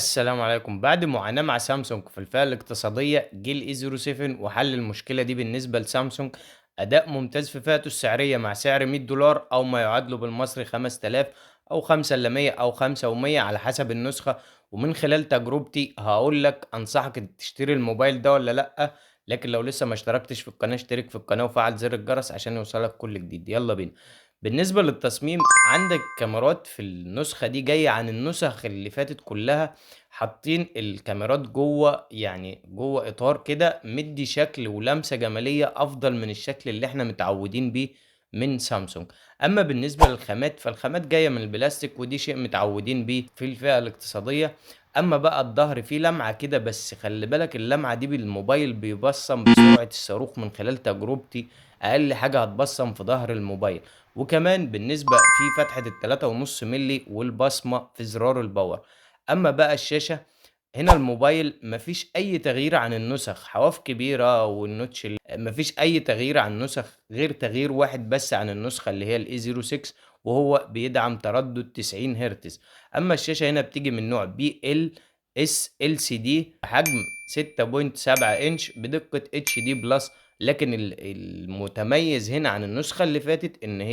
السلام عليكم. بعد معاناة مع سامسونج في الفئة الاقتصادية جيل A07 وحل المشكلة دي بالنسبة لسامسونج، أداء ممتاز في فئته السعرية مع سعر $100 أو ما يعادله بالمصري 5000 أو خمسة إلا مية أو خمسة ومية على حسب النسخة. ومن خلال تجربتي هقول لك أنصحك تشتري الموبايل ده ولا لأ، لكن لو لسه ما اشتركتش في القناة اشترك في القناة وفعل زر الجرس عشان يوصلك كل جديد. يلا بينا. بالنسبة للتصميم، عندك كاميرات في النسخة دي جاية عن النسخ اللي فاتت كلها، حاطين الكاميرات جوه، يعني جوه إطار كده مدي شكل ولمسة جمالية أفضل من الشكل اللي احنا متعودين بيه من سامسونج. أما بالنسبة للخامات فالخامات جاية من البلاستيك، ودي شيء متعودين بيه في الفئة الاقتصادية. أما بقى الظهر فيه لمعة كده، بس خلي بالك اللمعة دي بالموبايل بيبصم بسرعة الصاروخ. من خلال تجربتي أقل حاجة هتبصم في ظهر الموبايل. وكمان بالنسبة في فتحة التلاتة ونص ملي والبصمة في زرار ال power. أما بقى الشاشة هنا الموبايل مفيش أي تغيير عن النسخ، حواف كبيرة وال notch مفيش أي تغيير عن النسخ غير تغيير واحد بس عن النسخة اللي هي ال A zero six، وهو بيدعم تردد 90 هرتز. أما الشاشة هنا بتيجي من نوع بي ال اس ال سي دي بحجم 6.7 انش بدقة HD plus، لكن المتميز هنا عن النسخة اللي فاتت إن هي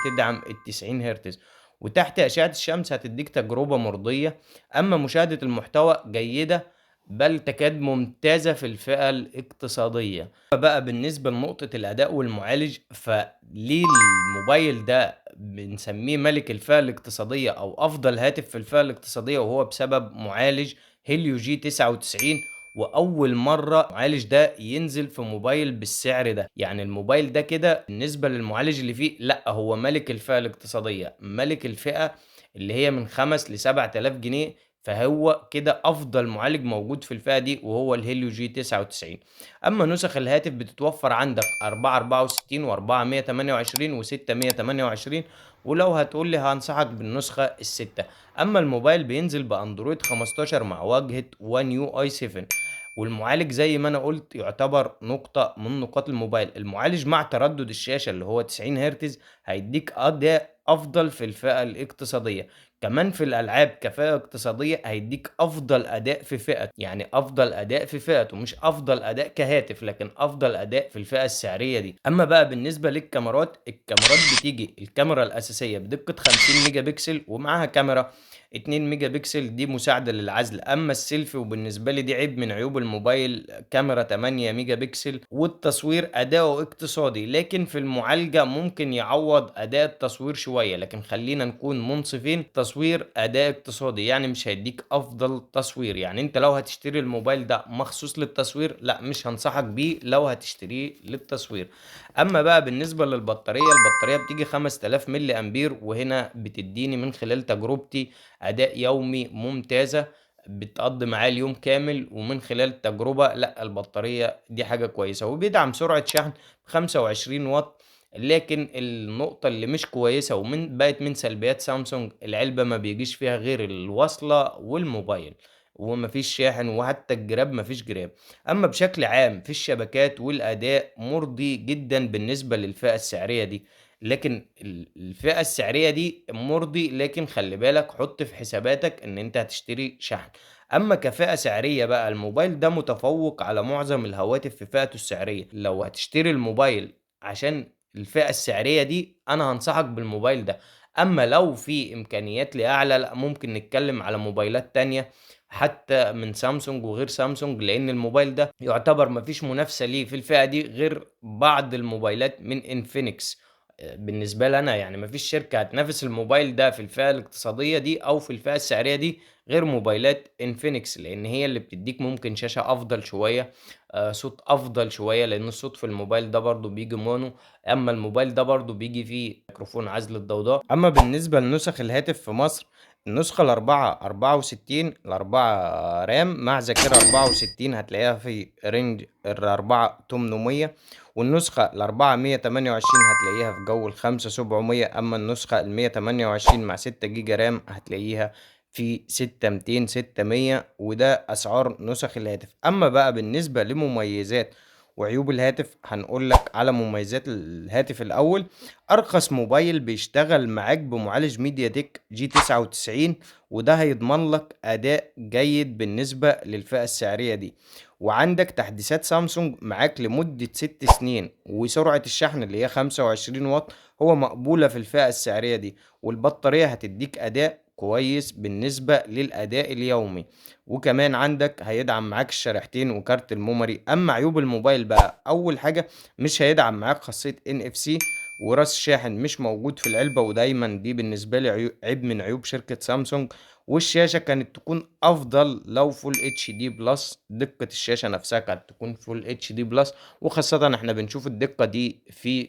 بتدعم التسعين هرتز، وتحت أشعة الشمس هتديك تجربة مرضية. أما مشاهدة المحتوى جيدة بل تكاد ممتازة في الفئة الاقتصادية. بقى بالنسبة لنقطة الأداء والمعالج، فليه الموبايل ده بنسميه ملك الفئة الاقتصادية أو أفضل هاتف في الفئة الاقتصادية؟ وهو بسبب معالج هيليو جي 99، وأول مرة المعالج ده ينزل في موبايل بالسعر ده. يعني الموبايل ده كده بالنسبة للمعالج اللي فيه، لا هو ملك الفئة الاقتصادية، ملك الفئة اللي هي من 5 لسبعة آلاف جنيه، فهو كده أفضل معالج موجود في الفئة دي وهو الهيليو جي 99. أما نسخ الهاتف بتتوفر عندك أربعة أربعة وستين وأربعة مية تمانية وعشرين وستة مية تمانية وعشرين، ولو هتقول لي هنصحك بالنسخة ال6. أما الموبايل بينزل بأندرويد 15 مع واجهة وان يو اي 7، والمعالج زي ما أنا قلت يعتبر نقطة من نقاط الموبايل. المعالج مع تردد الشاشة اللي هو 90 هرتز هيديك أداء أفضل في الفئة الاقتصادية. كمان في الألعاب كفاءة اقتصادية هيديك أفضل أداء في فئته، يعني أفضل أداء في فئته، مش أفضل أداء كهاتف لكن أفضل أداء في الفئة السعرية دي. أما بقى بالنسبة للكاميرات، الكاميرات بتيجي الكاميرا الأساسية بدقة 50 ميجا بكسل ومعاها كاميرا 2 ميجا بكسل دي مساعدة للعزل. أما السيلفي وبالنسبة لي دي عيب من عيوب الموبايل، كاميرا 8 ميجا بكسل، والتصوير أداؤه اقتصادي لكن في المعالجة ممكن يعوض أداء التصوير شوية، لكن خلينا نكون منصفين، تصوير أداء اقتصادي يعني مش هيديك أفضل تصوير. يعني أنت لو هتشتري الموبايل ده مخصوص للتصوير لا مش هنصحك بيه لو هتشتريه للتصوير. أما بقى بالنسبة للبطارية، البطارية بتيجي 5000 ملي أمبير، وهنا بتديني من خلال تجربتي أداء يومي ممتازة بتقضي معاه اليوم كامل، ومن خلال التجربة لا البطارية دي حاجة كويسة. وبيدعم سرعة شحن 25 واط. لكن النقطة اللي مش كويسة ومن بقت من سلبيات سامسونج، العلبة ما بيجيش فيها غير الوصلة والموبايل ومفيش شاحن، وحتى الجراب مفيش جراب. أما بشكل عام في الشبكات والأداء مرضي جدا بالنسبة للفئة السعرية دي، لكن الفئة السعرية دي مرضي، لكن خلي بالك حط في حساباتك ان انت هتشتري شحن. اما كفئة سعرية بقى الموبايل ده متفوق على معظم الهواتف في فئته السعرية. لو هتشتري الموبايل عشان الفئة السعرية دي انا هنصحك بالموبايل ده. اما لو في امكانيات لاعلى لا ممكن نتكلم على موبايلات تانية حتى من سامسونج وغير سامسونج، لان الموبايل ده يعتبر مفيش منافسة ليه في الفئة دي غير بعض الموبايلات من انفينكس. بالنسبة لي أنا مفيش شركة هتنافس الموبايل ده في الفئة الاقتصادية دي أو في الفئة السعرية دي غير موبايلات انفينكس، لأن هي اللي بتديك ممكن شاشة أفضل شوية، صوت أفضل شوية، لأن الصوت في الموبايل ده برضو بيجي مونو، أما الموبايل ده برضو بيجي فيه ميكروفون عزل الضوضاء. أما بالنسبة لنسخ الهاتف في مصر، النسخة الأربعة أربعة وستين، الأربعة رام مع ذاكرة أربعة وستين هتلاقيها في رينج الأربعة تمنمية، والنسخة الأربعة مية تمانية وعشرين هتلاقيها في جو الخمسة سبعمية، أما النسخة المية تمانية وعشرين مع 6 جيجا رام هتلاقيها في ستة ميتين ستة مية، وده أسعار نسخ الهاتف. أما بقى بالنسبة لمميزات وعيوب الهاتف. هنقول لك على مميزات الهاتف الأول. أرخص موبايل بيشتغل معاك بمعالج ميدياتك جي 99، وده هيضمن لك أداء جيد بالنسبة للفئة السعرية دي. وعندك تحديثات سامسونج معاك لمدة 6 سنين، وسرعة الشحن اللي هي 25 واط هو مقبولة في الفئة السعرية دي، والبطارية هتديك أداء كويس بالنسبة للأداء اليومي، وكمان عندك هيدعم معاك الشريحتين وكارت ال memory. أما عيوب الموبايل بقى، أول حاجة مش هيدعم معاك خاصية NFC، وراس الشاحن مش موجود في العلبة، ودايما دي بالنسبة لي عيب من عيوب شركة سامسونج. والشاشة كانت تكون أفضل لو full HD plus، دقة الشاشة نفسها كانت تكون full HD plus، وخاصة احنا بنشوف الدقة دي في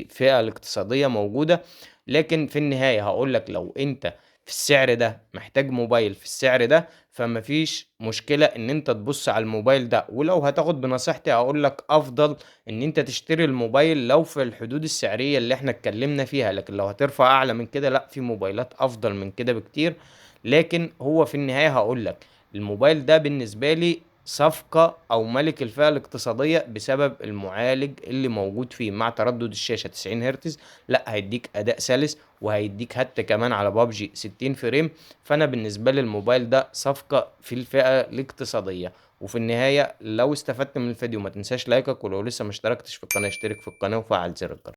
فئة الاقتصادية موجودة. لكن في النهاية هقول لك لو انت في السعر ده محتاج موبايل في السعر ده، فمفيش مشكلة ان انت تبص على الموبايل ده. ولو هتاخد بنصيحتي هقول لك افضل ان انت تشتري الموبايل لو في الحدود السعرية اللي احنا اتكلمنا فيها، لكن لو هترفع اعلى من كده لا، في موبايلات افضل من كده بكتير. لكن هو في النهاية هقول لك الموبايل ده بالنسبة لي صفقة او ملك الفئة الاقتصادية بسبب المعالج اللي موجود فيه مع تردد الشاشة 90 هرتز، لا هيديك اداء سلس وهيديك حتى كمان على بابجي 60 frame. فانا بالنسبة لي الموبايل ده صفقة في الفئة الاقتصادية. وفي النهاية لو استفدت من الفيديو ما تنساش لايكك، ولو لسه ما اشتركتش في القناة اشترك في القناة وفعل زر الجرس.